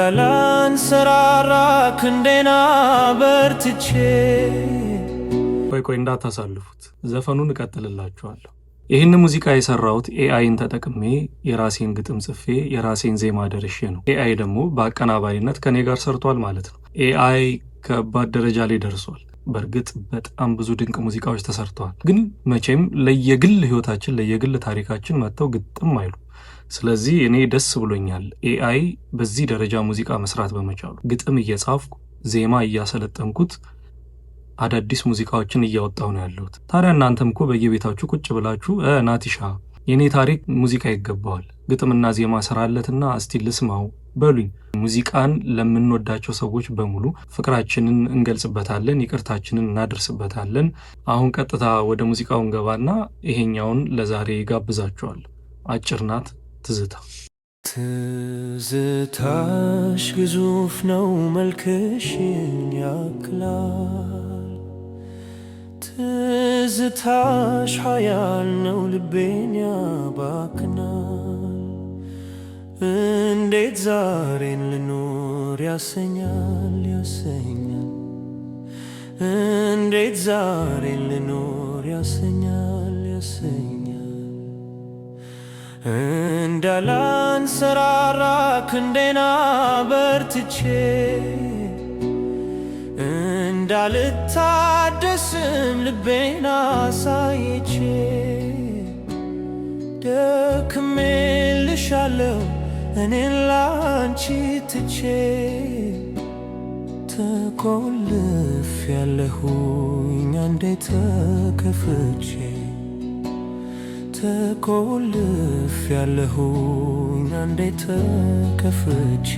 እንዳላንሰራራ ክንዴና በርትቼ። ቆይ ቆይ፣ እንዳታሳልፉት፣ ዘፈኑን እቀጥልላችኋለሁ። ይህን ሙዚቃ የሰራሁት AI ን ተጠቅሜ የራሴን ግጥም ጽፌ የራሴን ዜማ ደርሼ ነው። AI ደግሞ በአቀናባሪነት ከኔ ጋር ሰርቷል ማለት ነው። AI ከባድ ደረጃ ላይ ደርሷል። በእርግጥ በጣም ብዙ ድንቅ ሙዚቃዎች ተሰርተዋል። ግን መቼም ለየግል ህይወታችን ለየግል ታሪካችን መጥተው ግጥም አይሉ። ስለዚህ እኔ ደስ ብሎኛል AI በዚህ ደረጃ ሙዚቃ መስራት በመቻሉ። ግጥም እየጻፍኩ ዜማ እያሰለጠንኩት አዳዲስ ሙዚቃዎችን እያወጣሁ ነው ያለሁት። ታዲያ እናንተም እኮ በየቤታችሁ ቁጭ ብላችሁ "ናቲሻ፣ የኔ ታሪክ ሙዚቃ ይገባዋል፣ ግጥምና ዜማ ስራለትና እስቲ ልስማው" በሉኝ። ሙዚቃን ለምንወዳቸው ሰዎች በሙሉ ፍቅራችንን እንገልጽበታለን፣ ይቅርታችንን እናደርስበታለን። አሁን ቀጥታ ወደ ሙዚቃው እንገባና ይሄኛውን ለዛሬ ይጋብዛችኋል። አጭር ናት፣ ትዝታ። ትዝታሽ ግዙፍ ነው፣ መልክሽን ያክላል። ትዝታሽ ኃያል ነው፣ ልቤን ያባክናል። እንዴት ዛሬን ልኑር ያሰኛል ያሰኛል። እንዴት ዛሬን ልኑር ያሰኛል ያሰኛል። እንዳላንሰራራ ክንዴና በርትቼ፣ እንዳልታደስም ልቤን አሳይቼ፣ ደክሜልሻለሁ እኔን ላንቺ ትቼ፣ ተቆልፍ ያለሁኝ አንዴ ተከፍቼ፣ ተቆልፍ ያለሁኝ አንዴ ተከፍቼ።